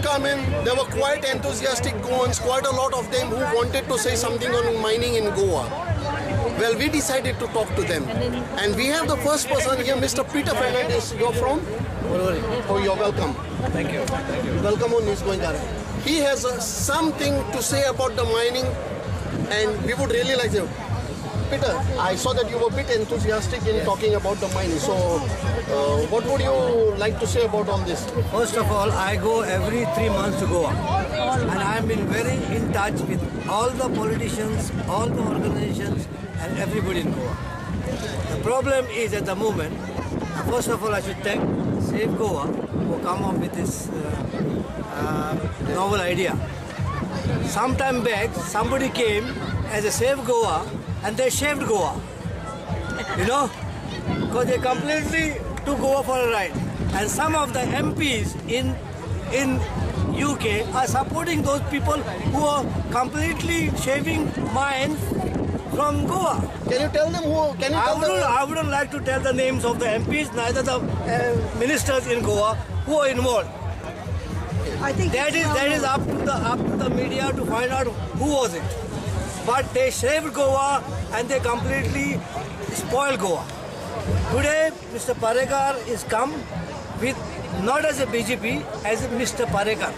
has come in. There were quite enthusiastic Goans, quite a lot of them who wanted to say something on mining in Goa. Well, we decided to talk to them. And we have the first person here, Mr. Peter Fernandez. You're from? Oh, you're welcome. Thank you. Thank you. Welcome on News Goenkar. He has something to say about the mining, and we would really like to. Peter, I saw that you were a bit enthusiastic in talking about the mining. So, what would you like to say about all this? First of all, I go every 3 months to Goa, and I have been very in touch with all the politicians, all the organizations, and everybody in Goa. The problem is at the moment, first of all, I should thank Save Goa who come up with this novel idea. Some time back, somebody came as a Save Goa and they shaved Goa. Because they completely took Goa for a ride. And some of the MPs in UK are supporting those people who are completely shaving mines from Goa. Can you tell them who? Can you I tell wouldn't, them? I wouldn't like to tell the names of the MPs, neither the ministers in Goa who are involved. I think That it's is well that is known. up to the media to find out who was it. But they shaved Goa and they completely spoiled Goa. Today, Mr. Parrekar is come with not as a BJP, as a Mr. Parrekar.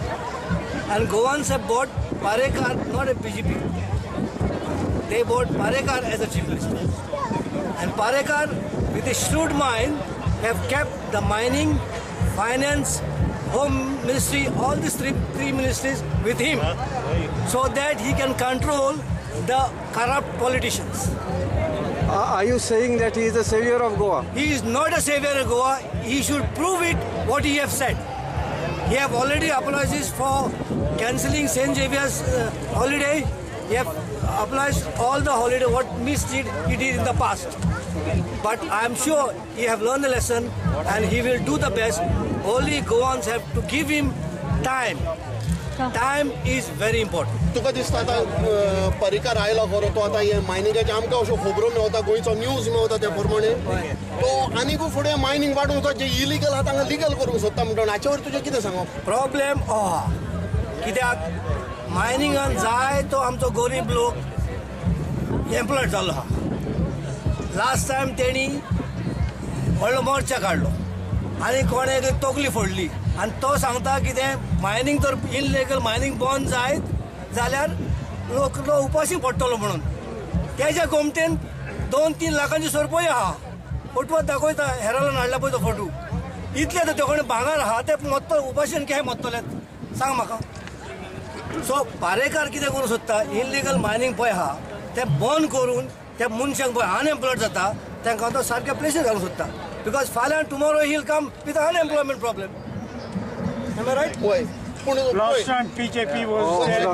And Goans have bought Parrekar, not a BJP. They bought Parrekar as a chief minister. And Parrekar, with his shrewd mind, have kept the mining, finance, home ministry, all these three ministries with him, so that he can control the corrupt politicians. Are you saying that he is the savior of Goa? He is not a savior of Goa. He should prove it what he have said. He have already apologized for cancelling St. Xavier's holiday. He have apologized all the holiday what misdeed he did in the past. But I am sure he have learned the lesson and he will do the best. Only Goans have to give him time. Time is very important. तुका दिसता आतां पर्रीकार आयलो खरो तो आतां हे मायनिंगाचे आमकां अश्यो खबरो मेवता, गोंयचो न्यूज मेवता ते प्रमाणे तो आनीकूय फुडें मायनींग वाडूंक जे इलिगल आहा तांकां लिगल करूंक सोदता म्हणटा. हाचेवर तुजें कितें सांगप? प्रॉब्लेम आहा कित्याक मायनिंगान जाय तो आमचो गरीब लोक एम्प्लॉयड जाल्लो आहा. लास्ट टायम तेणी व्हडलो मोर्चा काडलो आनी कोणें तकली फोडली आनी तो सांगता कितें मायनींग तर इनलिगल मायनींग बंद जायत जाल्यार लोक लोक उपाशी पडटलो म्हणून. तेज्या गोमटेन 2-3 लाखांची सोरपोय आहा. फोटवात दाखयता, हेरालान हाडला पळय तो फोटो. इतले तर कोणी भांगर आहा ते मत्तो उपाशीन केहे मत्तले, सांग म्हाका. सो पारेकार कितें करूंक सोदता, इनलिगल मायनींग पळय आहा तें बंद करून त्या मनशांक पळय अनएम्प्लॉयड जाता तांकां तो सारकें प्लेसीर घालूंक सोदता, because फाल्यां tomorrow he'll come with unemployment problem. Am I right? पळय पूण Last time BJP was there,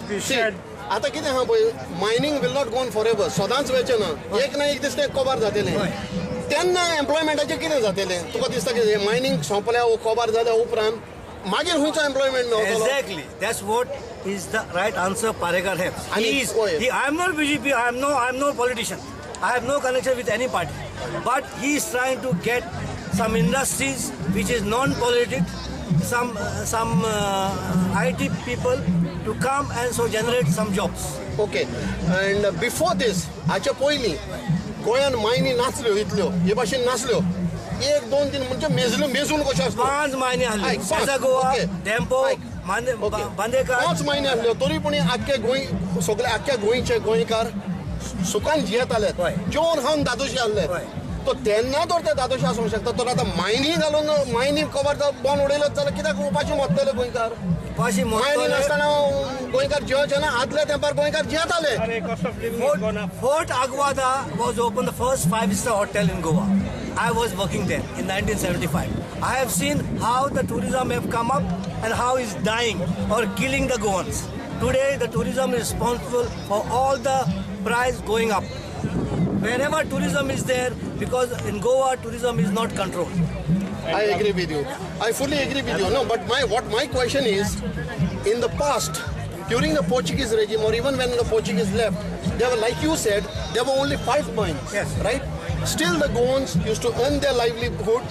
we said आतां कितें आहा पळय, mining will not go on forever. सदांच वचें ना, एक ना एक दीस तें कबार जातलें. तेन्ना एम्प्लॉयमेंटाचें कितें जातलें? तुका दिसता कितें, मायनींग सोंपल्या वो कबार जाल्या उपरांत मागीर खंयचो employment मेवतलो? Exactly. That's what is the right answer Parrekar has. And He is, oh, yeah. I am not BJP, I am no politician. I have no connection with any party. But he is trying to get some industries which is non-politic, some IT people to come and so generate some jobs. Okay, and before this, हाच्या पयलीं गोंयान मायनी नासल्यो इतल्यो, हे भाशेन नासल्यो. एक दोन तीन म्हणजे मेजल्यो, मेजून कश्यो आसल्यो. पांच मायनी आसल्यो. आयक, पांच. सेझा गोवा, धेंपो, आयक. बांदेकार. पांच मायनी आसल्यो तरी पूण आख्खे गोंय, सगळे आख्ख्या गोंयचे गोंयकार सुखान जियेताले. जेवण खावन दादोशी आसले. तो तेन्ना तर ते दादोशी आसूंक शकता. तर आतां मायनी घालून मायनी कबर बंद उडयलो जाल्यार कित्याक उपाशी मरतले गोंयकार? उपाशी मायनी मरतले. नासतना गोंयकार जियोचे ना. आदल्या तेंपार गोंयकार जियेताले. Cost of living has Fort, gone up. Fort Aguada was opened, the first five-star hotel in Goa. I was working there in 1975. I have seen how the tourism have come up and how it's dying or killing the Goans. Today, the tourism is responsible for all the price going up. Wherever tourism is there, because in Goa, tourism is not controlled. I agree with you. I fully agree with you. No, but my what my question is, in the past, during the Portuguese regime or even when the Portuguese left, there were, like you said, there were only five mines. Yes. Right? Still, the Goans used to earn their livelihood.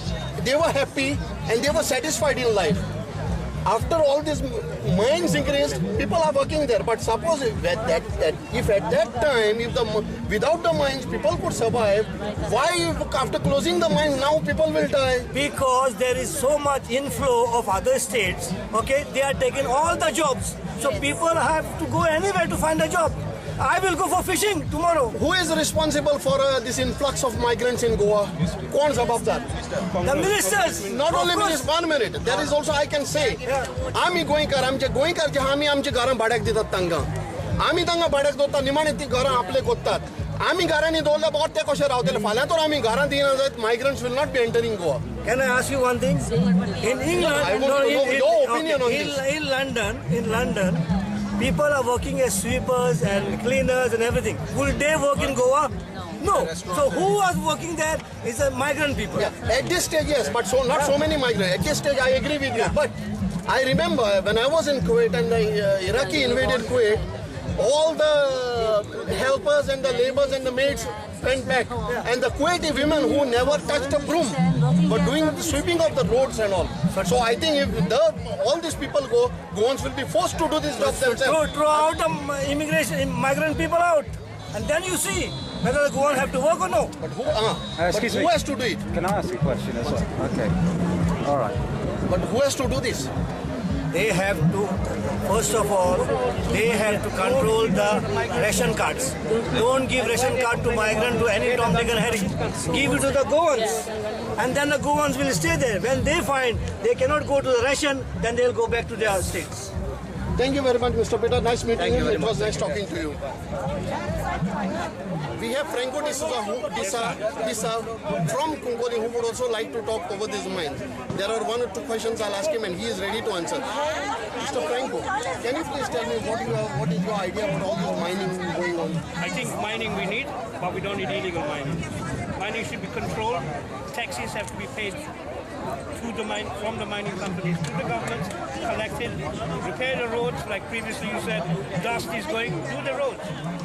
They were happy and they were satisfied in life. After all these mines increased, people are working there. But suppose if at that time, if the without the mines, people could survive, why after closing the mines now people will die? Because there is so much inflow of other states, okay, they are taking all the jobs. So people have to go anywhere to find a job. I will go for fishing tomorrow. Who is responsible for this influx of migrants in Goa? Kon जबाबदार? The ministers. Not only ministers, 1 minute. There is also, I can say, आमी गोंयकार, आमचे गोंयकार जे आमी आमची घरां भाड्याक दितात तांकां, आमी तांकां भाड्याक दवरता, निमाणे ती घरां आपले कोत्तात. आमी घरांनी दवरल्या बगर ते कशे रावतले? फाल्यां तर आमी घरां दिना जायत, migrants will not be entering Goa. Can I ask you one thing? In England, I want to know your opinion on this. In London, people are working as sweepers and cleaners and everything. Will they work in Goa? No. So who was working there is the migrant people. Yeah. At this stage, yes, but so not so many migrants. At this stage, I agree with you. But I remember when I was in Kuwait and the Iraqi invaded Kuwait, all the helpers and the laborers and the maids went back. Yeah. And the Kuwaiti women who never touched a broom were doing the sweeping of the roads and all. So I think if all these people go, Goans will be forced to do this job themselves. Throw out the immigration, migrant people out. And then you see whether the Goans have to work or no. But who, who has to do it? Can I ask you a question as well? Okay. All right. But who has to do this? They have to, first of all, they have to control the ration cards. Don't give ration card to migrant, to any Tom, Dick and Harry. Give it to the Goans. And then the Goans will stay there. When they find they cannot go to the ration, then they'll go back to their states. Thank you very much, Mr. Peter. Nice meeting you. It was nice talking to you. We have Franco D'Souza from Cuncolim, who would also like to talk over these mines. There are 1 or 2 questions I'll ask him and he is ready to answer. Mr. Franco, can you please tell me what is your idea about all this mining going on? I think mining we need, but we don't need illegal mining. Mining should be controlled. Taxes have to be paid to the mine, from the mining companies to the government, collected, repair the roads, like previously you said, dust is going, do the roads.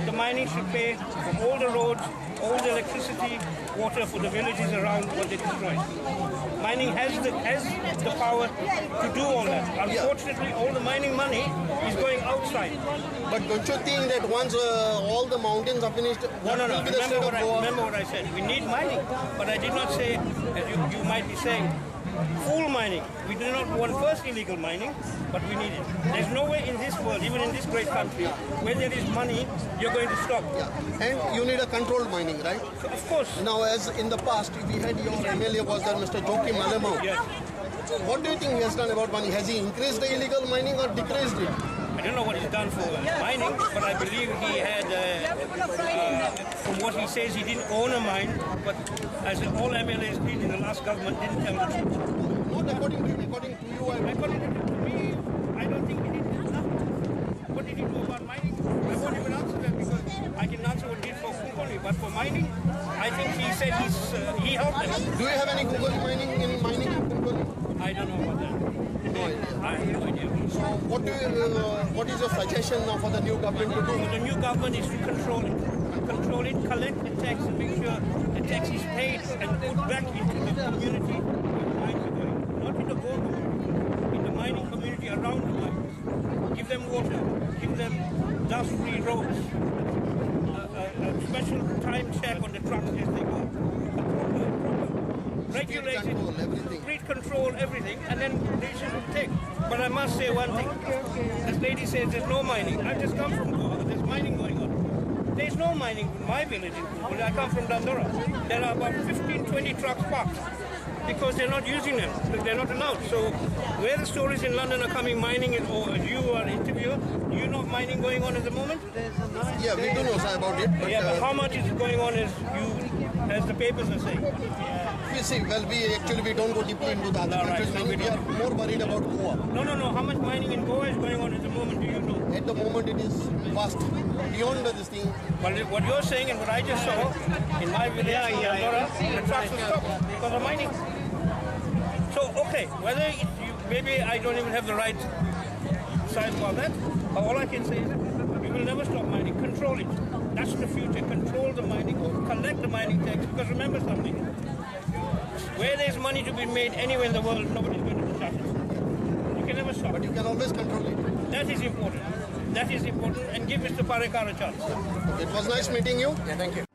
The mining should pay for all the roads, all the electricity, water for the villages around what they destroyed. Mining has the power to do all that. Unfortunately, all the mining money is going outside. But don't you think that once all the mountains are finished, what will be the state of Goa? Remember what I said. We need mining, but I did not say, as you might be saying, full mining. We do not want first illegal mining, but we need it. There's no way in this world, even in this great country, where there is money, you're going to stop. Yeah. And you need a controlled mining, right? So, of course. Now, as in the past, we had your MLA was there, Mr. Joaquim Alemao. Yes. What do you think he has done about mining? Has he increased the illegal mining or decreased it? I don't know what he's done for mining, but I believe he had, from what he says, he didn't own a mine, but as all MLAs did in the last government, didn't tell the truth. Not according to him, according to you. According to me, I don't think he did nothing. What did he do about mining? I won't even answer that because I can answer what he did for Cuncolim, but for mining, I think he said he helped them. Do you have any Cuncolim mining in mining in Cuncolim? I don't know about that. No idea. I have no idea. So what is your suggestion now for the new government to do? For the new government is to control it. Control it, collect the tax and make sure the tax is paid and put back into the community where the mines are going. Not in the Goa community, in the mining community around the mines. Give them water, give them dust-free roads, a special time check on the trucks as they go. A proper regulated, street control, everything, and then decisions will take. But I must say one thing. This lady says there's no mining. I've just come from Goa. There's mining going on. There's no mining in my village in Cuncolim. I come from Dandora. There are about 15, 20 trucks parked because they're not using them. They're not allowed. So where the stories in London are coming, mining, or you are an interviewer, you know mining going on at the moment? Yeah, we do know about it. But, yeah, but how much is going on as the papers are saying? We see, well, we don't go deeply into the other countries. Right, so we are more worried about Goa. No. How much mining in Goa is going on at the moment, do you know? At the moment, it is vast, beyond this thing. Well, what you're saying and what I just saw in my village, Andorra, the trucks were stopped because of mining. So, okay, whether it, maybe I don't even have the right size for that, but all I can say is that we will never stop mining. Control it. That's the future. Control the mining, collect the mining tax, because remember something. Where there's money to be made anywhere in the world, nobody's going to touch it. You can never Never stop. But you can always control it. That is important. That is important, and give Mr. Parrikar a chance. It was nice meeting you. Thank you.